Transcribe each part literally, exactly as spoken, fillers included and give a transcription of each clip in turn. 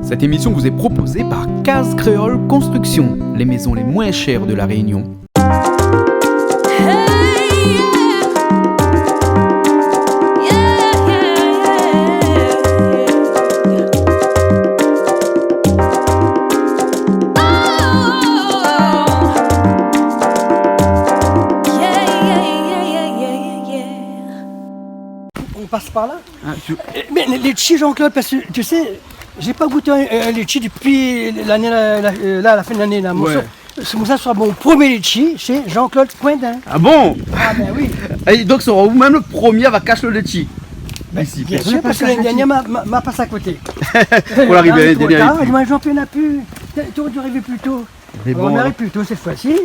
Cette émission vous est proposée par Case Créole Construction, les maisons les moins chères de La Réunion. On passe par là ? Ah, tu- Eh, mais les litchis, Jean-Claude, parce que, tu sais, j'ai pas goûté un, un litchi depuis l'année, la, la, euh, là, la fin de l'année, là. Mon Ouais. so-, c'est pour ça, ce sera mon premier litchi, c'est Jean-Claude Coindin. Ah bon ? Ah, ben oui. Et donc, c'est vous-même le premier à avoir caché le litchi. Ben, ici, bien sûr, parce que l'année dernière, ma, ma, ma passé à côté. Pour l'arrivée, l'année dernière, il y a eu plus. Là, trop tard, moi, Jean-Pierre n'a plus. T'aurais dû arriver plus tôt. Mais bon, on arrive plus tôt cette fois-ci.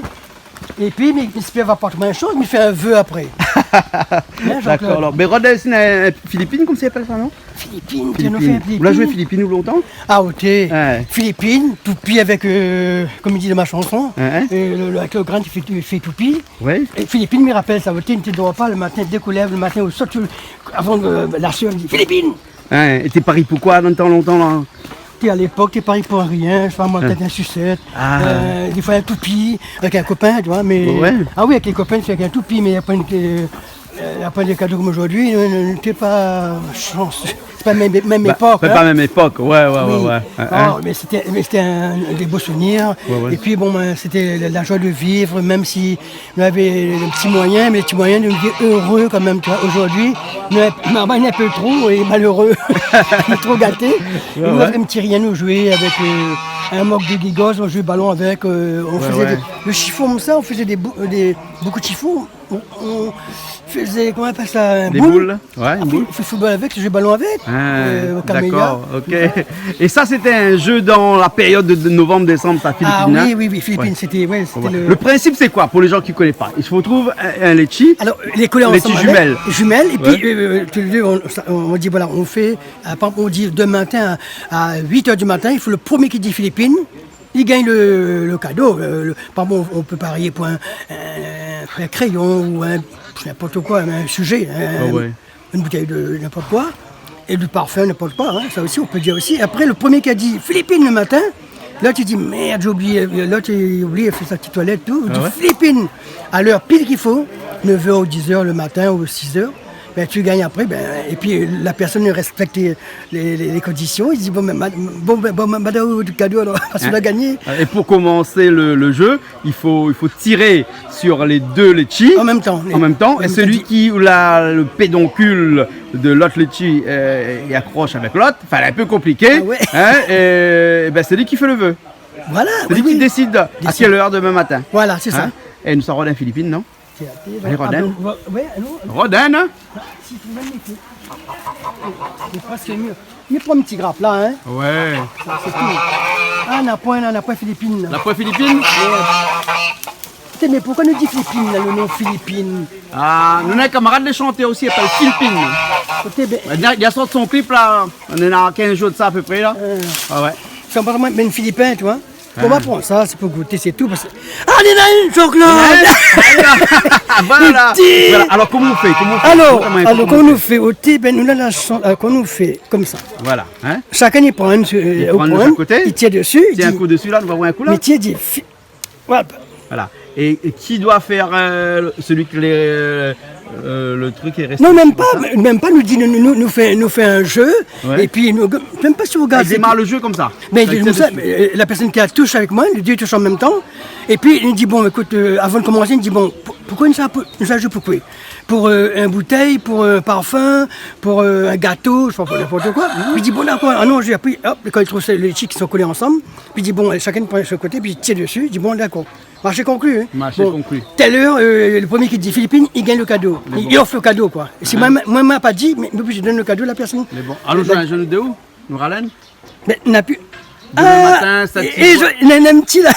Et puis, mais, mais c'est pas pour la même chose, mais il fait un vœu après. Hein, Jean-Claude ? D'accord, alors. Mais Rodin, c'est une, une Philippine, comme ça s'appelle ça, non ? Philippine, tiens, on fait Philippine. Vous l'avez joué Philippine ou longtemps ? Ah, ok. Ouais. Philippine, toupie avec, euh, comme il dit dans ma chanson, Ouais. euh, le, le, avec le grain qui fait, fait toupie. Ouais. Et Philippine, me rappelle ça, ok, tu ne dors pas le matin, dès qu'on lève le matin, on saute sur le, avant, euh, la sœur, elle dit, Philippine ! Hein, et t'es paré pourquoi dans le temps longtemps, là ? T'es à l'époque, t'es paré pour rien, je sais pas moi, Hein. peut-être un sucette, Ah. euh, des fois un toupie, avec un copain, tu vois, mais Ouais. Ah oui, avec les copains, c'est avec un toupie, mais il y a pas une, euh, euh, il y a pas de cadeaux comme aujourd'hui, euh, t'es pas chance. C'est pas même, même Bah, époque, c'est hein. Pas même époque, ouais, ouais, Oui. Ouais, ouais. Hein, Oh, hein. mais c'était, mais c'était un, des beaux souvenirs. Ouais, ouais. Et puis, bon, ben, c'était la, la joie de vivre, même si Nou lavé lé ti moiyin, mé lé ti moiyin, nou lété éré kan mèm, tu vois. Zordi, nou, nou lé in pé tro, é, maléré. Nou lé tro gaté. Ouais, Nou lavé in ti rien, nou zoué avèk, euh, in mok de gigoz, nou zoué balon avèk, euh, nou fé dé, le shifon konmsa, nou fé dé bou-, dé, bonpé de shifon. Nou, nou fé, koman i apèl sa, in boul. Dé boul. Ouais, in boul. Apré, nou fé football avèk, zoué balon avèk, euh, o kamélia. Ah, d'accord, ok. Et ça, c'était un jeu dans la période de, de novembre, décembre, ça, Philippines, hein ? Ah oui, oui, oui, Philippines, c'était, ouais, c'était le principe, c'est quoi, pour les gens qui connaissent pas ? Il faut trouver un, un litchi, Alors, les coller ensemble avec, jumelles. Jumelles, et puis, euh, tous les deux, on, ça, on dit, voilà, on fait, euh, par exemple, on dit demain matin à, à huit heures du matin, il faut le premier qui dit Philippines, il gagne le, le cadeau. Euh, le, par exemple, on, on peut parier pour un, un, un crayon ou un, n'importe quoi, un sujet, hein, une bouteille de n'importe quoi, et du parfum, n'importe quoi, hein, ça aussi, on peut dire aussi. Après, le premier qui a dit Philippines le matin, l'autre, il dit, merde, j'ai oublié. L'autre, il oublie, il fait sa petite toilette, tout. Il dit, Philippines, à l'heure pile qu'il faut, neuf heures ou dix heures le matin ou six heures, ben, tu gagnes après, ben, et puis, euh, la personne ne respecte les, les, les conditions. Il dit, bon, ben, ma-, bon, ben, bon, ben, madame, le cadeau, alors, parce qu'on a gagné. Et pour commencer le, le jeu, il faut, il faut tirer sur les deux litchis en même temps. En même temps. Et celui qui a le pédoncule de l'autre litchi, euh, il accroche avec l'autre. Enfin, c'est un peu compliqué. Ah ouais. Hein, et, et ben, c'est lui qui fait le vœu. Voilà, oui, oui. C'est lui qui décide à quelle heure demain matin. Voilà, c'est ça. Hein ? Et nou sa rod in Philippine, non ? Allez, rod in. Ah, ben, ouais, ouais, allô ? Rod in, hein ? Si, trouve in métier. C'est presque mieux. Mi pran in ti grap la, hein. Ouais. Sa, sé tou. Ah, na poin la, na poin Philippine la. Na poin Philippine ? Ouais. Té, mé poukosa nou di Philippine la, le nom Philippine ? Ah, nou néna in kamarad lé shantèr osi, i apèl Philippine. Oté, ben. Li la, li la sort son clip la, néna kinz zour de sa apépré la. Euh. Ah ouais. Sa, par exemple, mé in Filipin, tu vois. Bon, nou va pran sa, sé pou gouté, sé tou, parske, ah, néna in, Jean-Claude ! Voilà. Voilà. Alor, koman nou fé ? Koman nou fé ? Alor, alor, koman nou fé ? Oté, ben, nou la, la shan-, euh, koman nou fé ? Konmsa. Voilà, hein ? Shakinn i pran in, euh, i pran in, i tir dési, i tir in kou dési la, nou va voir in kou la. Mé tir, di, fi-, voilà. Voilà. Et, et qui doit faire, euh, celui que les, euh, euh, le truc est resté ? Non, mèm pa, mèm pa, nou di, nou, nou, nou fé, nou fé in jeu, épi nou, mèm pa si ou gard, i démar le jeu konmsa. Mé, euh, la pèrsone ki la toush avèk moin, lé dé i toush an mèm tan. Épi, li di, bon, ékout, euh, avan de komansé, li di, bon, pou-, poukosa nou sa, pou-, nou sa zoué pou koué ? Pou, euh, in boutèy, pou, euh, in parfin, pou, euh, in gato, mi koné pa, pou ninport koi. Li di, bon, dakor, alon zoué. Apré, hop, kan li trouv sé, lé litchi ki lé kolé ansanm, li di, bon, shakinn i pran son koté, épi li tir dési, li di, bon, dakor. Marché konklu, hein. Marché konklu. Bon, tèl èr, euh, le promié ki di Filipine, li gingn le kado. Li ofèr le kado, koi. É si moin, moin, moin la pa di, mé, mé mi done le kado a la pèrsone. Mé bon, alon zoué in jeu de dé ou, nou ralène. Mé na pi. Demin matin, sèt é, é zoué, néna in ti la.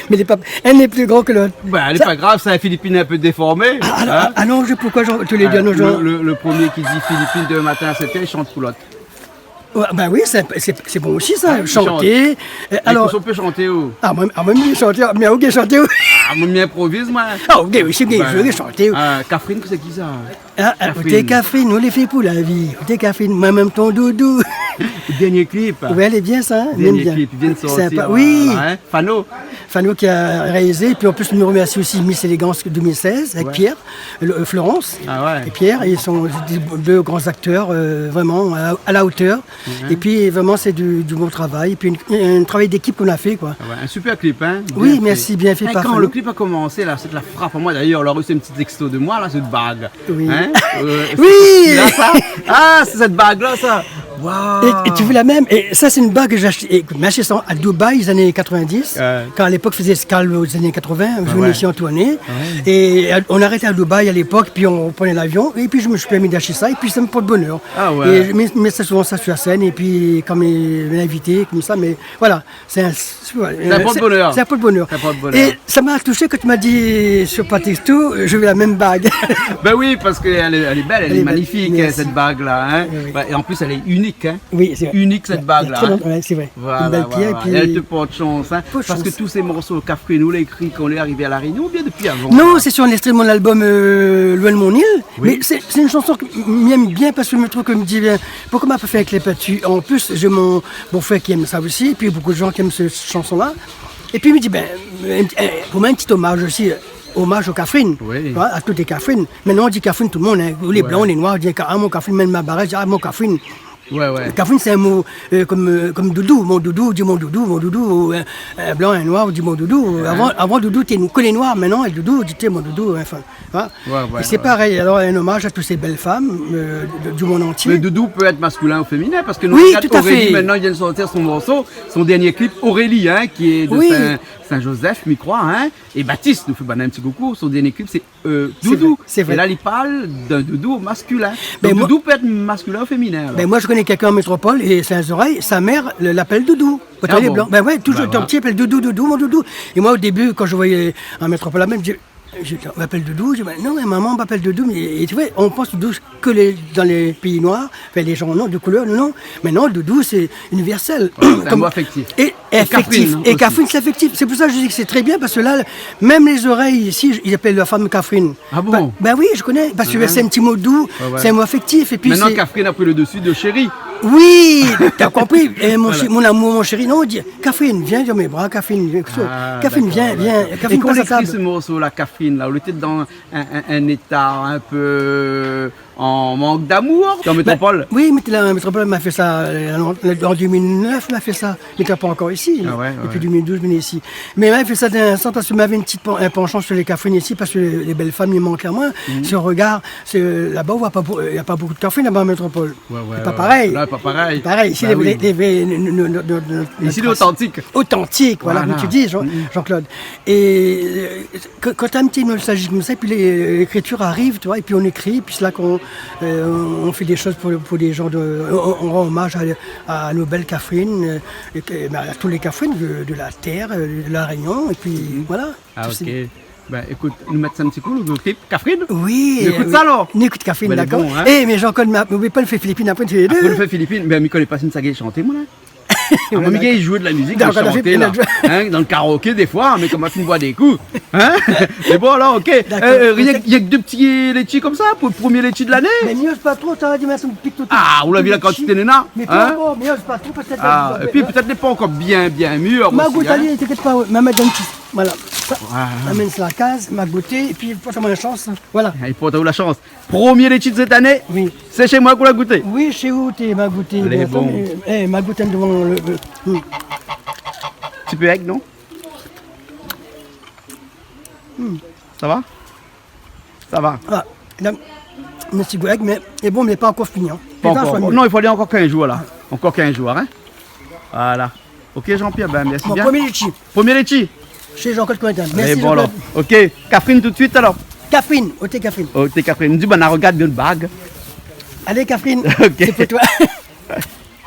Mé li lé pa, inn lé pli gran ke lot. Bin, lé pa grav, sé in Filipin in pé déformé, hein. Ah, alon zoué, poukosa, Jean, tou lé dé, alon zoué. Le, le, le promié ki di Filipine demin matin, sèt èr, li shant pou lot. Ouais, bin oui, sé, sé, sé bon osi sa, shanté. Alor, ou pé shanté, ou ? Ah, moin, ah, moin, mi shant, mé ou gingn shanté, ou ? Ah, moin, mi inproviz, moin. Ah, ou gingn, oui, sé bien, ou gingn shanté, ou. Catherine, sé ki sa ? Ah, ah, Kafrine. Oté Kafrine, nou lé fé pou la vi. Oté Kafrine, moin mèm ton doudou. Dernié clip. Ouais, lé bien sa, hein. Dernié clip, i vien de sortir, voilà, hein. Sympa, oui. Fano. Fano ki la réalizé. Épi an plis, nou remèrsi osi Miss Élégance deux mille seize, avèk Pierre, le, euh, Florence. Ah ouais. Et Pierre, ils sont deux, deux grands acteurs, euh, vraiment à, à la hauteur. Mhm. Et puis, vraiment, c'est du, du bon travail. Et puis, une, un travail d'équipe qu'on a fait, quoi. Ah ouais, un super clip, hein. Oui, merci, bien fait par Fano. Kan le clip la komansé la, sé la frap amoin. D'ailleurs, la reçu in ti texto de moin la, sèt bag. Oui. Hein ? Euh, oui. Sé la sa ? Ah, sé sèt bag la sa. Waouh. Et, et tu veux la même ? Et ça, c'est une bague que j'ai achetée, et que j'ai achetée ça à Dubaï, les années quatre-vingt-dix, quand à l'époque faisait escale aux années quatre-vingts, je venais ici en tournée. Ouais. Et, euh, on arrêtait à Dubaï à l'époque, puis on prenait l'avion, et puis je me suis permis d'acheter ça, et puis ça me porte bonheur. Ah ouais. Et je mets, mets ça souvent ça sur la scène, et puis quand mes, mes invités, comme ça, mais voilà, c'est un, c'est, ouais, c'est un porte-bonheur. C'est un porte-bonheur. C'est un porte-bonheur. Et ça m'a touché quand tu m'as dit sur Patrick Stou, je veux la même bague. Ben oui, parce qu'elle est, elle est belle, elle est magnifique, hein, cette bague-là, hein. Oui, oui. Ouais, et en plus, elle est unique, hein. Oui, c'est vrai. Unique, cette bague-là, hein. Il y a très longtemps, ouais, c'est vrai. Voilà, voilà. Une belle pierre, et puis... Elle te porte chance, hein. Porte chance. Parce que tous ces morceaux Kafrine, ou lé ékri kan ou lé arivé à La Réunion, ou bien depuis avant, là ? Non, c'est sur un extrait de mon album, euh, Loin de mon île. Oui. Mais c'est, c'est une chanson que mi èm bien parce que mi trouv ke mi di, ben, pourquoi ma pa fé in clip là-dessus ? En plus, j'ai mon, mon frère qui aime ça aussi, et puis beaucoup de gens qui aiment ce, cette chanson-là. Et puis, mi di, ben, un, un, pour moi, un petit hommage aussi, euh, hommage aux Kafrine, hein, à toutes les Kafrine. Oui. Maintenant, on dit Kafrine, tout le monde, hein. Ou lé blan, ou lé noir, ou di, ah, mon Kafrine, mèm ma barèt, di, ah, mon Kafrine. Ouais, ouais. Kafrine, c'est un mot, euh, comme, euh, comme doudou. Mon doudou, ou di mon doudou, mon doudou. Euh, un blanc, un noir, ou di mon doudou. Avant, avant, doudou, té nou, ke lé noir. Maintenant, doudou, ou di, té mon doudou, enfin, hein. Ouais, ouais, ouais. Et c'est pareil. Alors, un hommage à toutes ces belles femmes, euh, de, du monde entier. Mais doudou peut être masculin ou féminin, parce que... Oui, tout à fait. Aurélie, maintenant, il vient de sortir son morceau, son dernier clip, Aurélie, hein, qui est de Saint, Saint-Joseph, mi kroi, hein. Et Baptiste, nou fé bann in ti coucou, son dernier clip, c'est euh, doudou. C'est vrai, c'est vrai. Et là, il parle d'un doudou masculin. Donc, moi, doudou peut être masculin ou féminin, alors. Ben, moi, je connais quelqu'un en métropole, et c'est un zorèy, sa mère le, l'appelle Doudou. Ah bon ? Pourtant, il est blanc. Ben ouais, toujours, ton petit appelle Doudou, Doudou, mon doudou. Et moi, au début, quand je voyais en métropole, là-même, je, je, on m'appelle Doudou, je dis, ben non, mais maman m'appelle Doudou, mais, et tu vois, on pense Doudou que les, dans les pays noirs, enfin, les gens, non, de couleur, non, non. Maintenant, Doudou, c'est universel. Voilà, c'est un mot affectif. Et affectif. Et Kafrine, hein, aussi. Et Kafrine, c'est affectif. C'est pour ça que je dis que c'est très bien, parce que là, même les zorèy ici, ils appellent leur femme Kafrine. Ah bon ? Bah, bah oui, je connais, parce que c'est un petit mot doux, c'est un mot affectif, et puis... Ouais, ouais. Maintenant, Kafrine a pris le dessus de chéri. Oui, t'as compris. Et mon chéri, mon amour, mon chéri, non, on dit, Kafrine, viens dans mes bras, Kafrine, viens. Ah, d'accord, d'accord. Kafrine, viens, viens. Kafrine, passe à table. Et quand on écrit ce morceau-là, Kafrine, là, ou lété dan in, in, in éta in pé an mank d'amour dan Métropol ? Ben oui, mé la, Métropol, ma fé sa, euh, an, an deux mille neuf, ma fé sa. Mé té pa ankor isi. Ah ouais, ouais. Épi deux mille douze, mi vien isi. Mé ma fé sa dan in sans parske mavé in ti pen-, in panshan sur lé Kafrine isi, parske lé, lé bèl fanm i mank amoin. Mhm. Se regard, sé, laba, ou voi pa bo-, na pa bokou de Kafrine laba an Métropol. Ouais, ouais, ouais. Sé pa parèy. Non, pa parèy. Parèy, isi, lé, lé, lé, nou, nou, nou, nou, nou, nou... Isi, lé otantik. Otantik, voilà, comme tu dis, Jean-, Jean-Claude. Et, euh, Quand, quand t'as un petit nostalgie comme ça, et puis les, l'écriture arrive, tu vois, et puis on écrit, puis c'est là qu'on, euh, on fait des choses pour, pour les gens de, on, on rend hommage à, à nos belles Kafrines, euh, et que, bah, à tous les Kafrines de, de la terre, euh, de La Réunion, et puis voilà. Ah, ok. Ben, ékout, nou mèt sa in ti kou, le clip Kafrine ? Oui, oui. Nou ékout sa, alor ? Nou ékout Kafrine, d'accord. Ben, lé bon, hein ? Eh, mé Jean-Claude, ma, oubli pa le fé Filipine, apré, tu... Apré, le fé Filipine, ben, mi koné pa si sa i gagn shanté, moin, la. Ah, moin, mi gayé zoué de la mizik, chanté, la. Hein, dan le karaoké, défoi, mé kan ma fine boir dé kou. Hein ? Mé bon, alor, ok. D'accord. Euh, euh, rienk, rienk dé ti létshi konmsa pou le premié létshi de l'ané ? Mé mi oz pa tro, sa va di, mé sa mi pik tout. Ah, ou la vi la kantité néna, hein ? Mé pa ankor, mi oz pa tro, pétèt... Ah, épi pétèt lé pa ankor bien, bien mir osi, hein. Ma gout, alé, t'inquiète pas, ouais, ma mèt dan le ti, voilà. Voilà. Sa, amèn sa la kaz, ma gouté, épi port amoin la shans, hein. Voilà. Ah, i port aou la shans. Premié létshi de sèt ané. Oui. Sé shé moin k'ou la gouté. Oui, shé ou té ma gouté. Lé bon. Atann, mé, eh, ma gouté dovan le, le, hmm. Ti pé èg, non ? Hmm. Sa va ? Sa va. Ah, la, mé ti gou èg, mé lé bon, mé pa ankor fini, hein. Pa ankor. Non, i fo alé ankor kinz zour, la. Ankor kinz zour, hein. Voilà. Ok, Jean-Pierre, ben, mèrsi bien. Mon premié létshi. Premié létshi. Shé Jean-Claude Coindin. Mèrsi, Jean-Claude. Alé, bon, alor. Ok, Kafrine tout de suite, alor. Kafrine, oté Kafrine. Oté Kafrine. Mi di, ben, argard bien le bag. Alé, Kafrine, sé pou toi. Ok.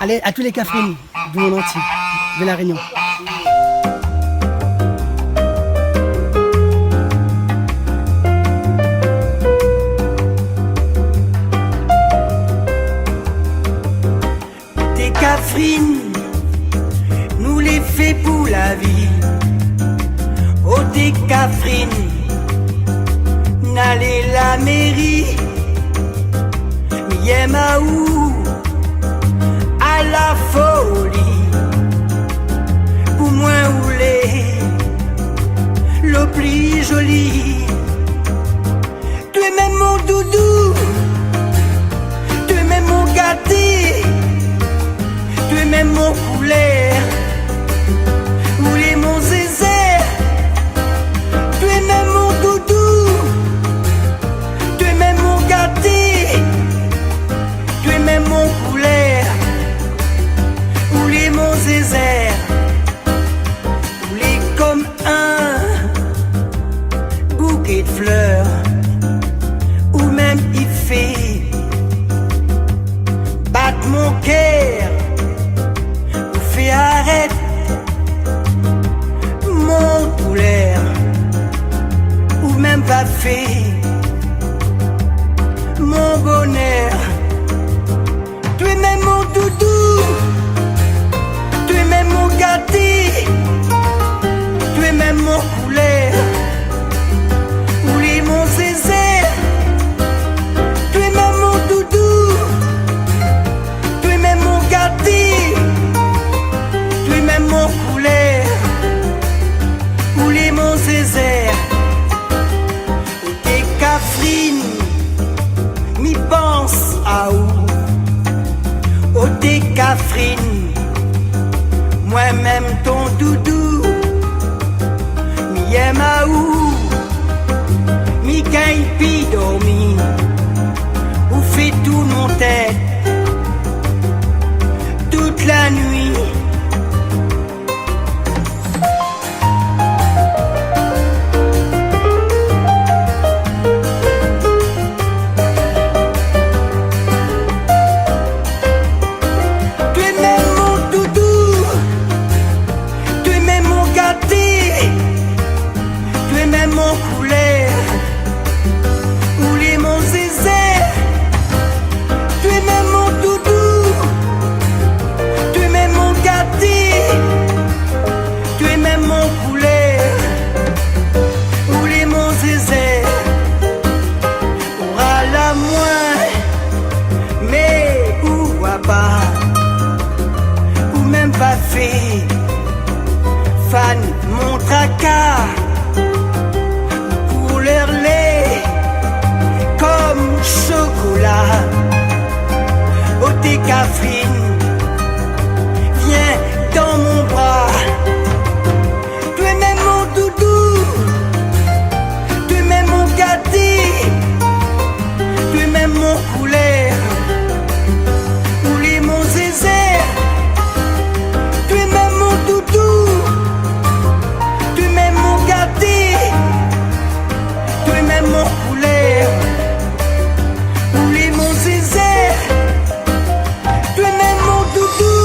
Alé, à tous les Kafrines du monde entier, de La Réunion. Té Kafrine, nou lé fé pou la vi. Oté Kafrine, nalé la méri. Yèm aou a la foli. Pou moin ou lé lo pli zoli. Ou lé mèm mon doudou. Ou lé mèm mon gaté. Ou lé mèm mon koulèr. Ou lé mon zézèr. Ou lé mèm mon doudou. Ou lé mèm mon gaté. Ou lé mèm mon koulèr. Ou lé mon zézèr. Ou lé konm in bouké d'flèr. Ou mèm i fé bat mon kèr. Ou fé arèt mon doulèr. Ou mèm va fé mon bonèr. Ou lé mèm mon doudou. Ou lé mèm mon gaté. Ou lé mèm mon koulèr. Ou lé mon zézèr. Ou lé mèm mon doudou. Ou lé mèm mon gaté. Ou lé mèm mon koulèr. Ou lé mon zézèr. Oté Kafrine, mi pans aou. Oté Kafrine, moin mèm ton doudou. Mi yèm aou, mi gingn pi dormi. Ou fé tourn mon tèt tout la nuit. Ou lé mèm mon doudou. Ou lé mèm mon gaté. Ou lé mèm mon koulèr. Ou lé mon zézèr. Ou lé mèm mon doudou. Ou lé mèm mon gaté. Ou lé mèm mon koulèr. Ou lé mon zézèr. Ou ral amoin, mé ou wa pa. Ou mèm pa fé fann mon traka. Koulèr lé konm shokola. Oté Kafrine, vien dan mon bra. Ou lé mèm mon doudou. Ou lé mèm mon gaté. Ou lé mèm mon koulèr. Ou lé mon zézèr. Ou lé mèm mon doudou. Ou lé mèm mon gaté. Ou lé mèm mon koulèr. Ou lé mon zézèr. Ou lé mèm mon doudou.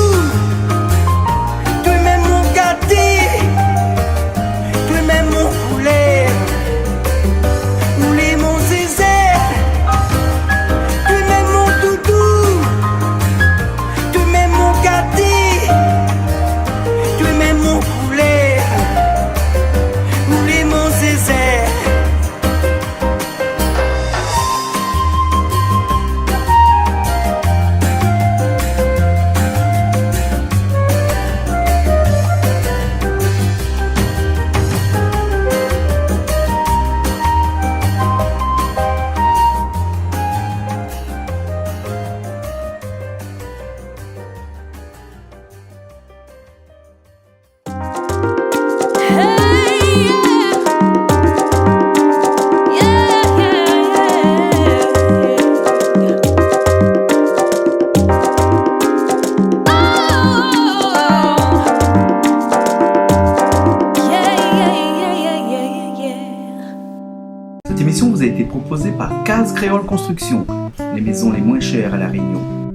Ou lé mèm mon gaté. Ou lé mèm mon koulèr. Ou lé mon zézèr. Ou lé mèm mon doudou. Ou lé mèm mon gaté. Ou lé mèm mon koulèr. Ou lé mon zézèr. Cette émission vous a été proposée par Case Créole Construction, les maisons les moins chères à La Réunion.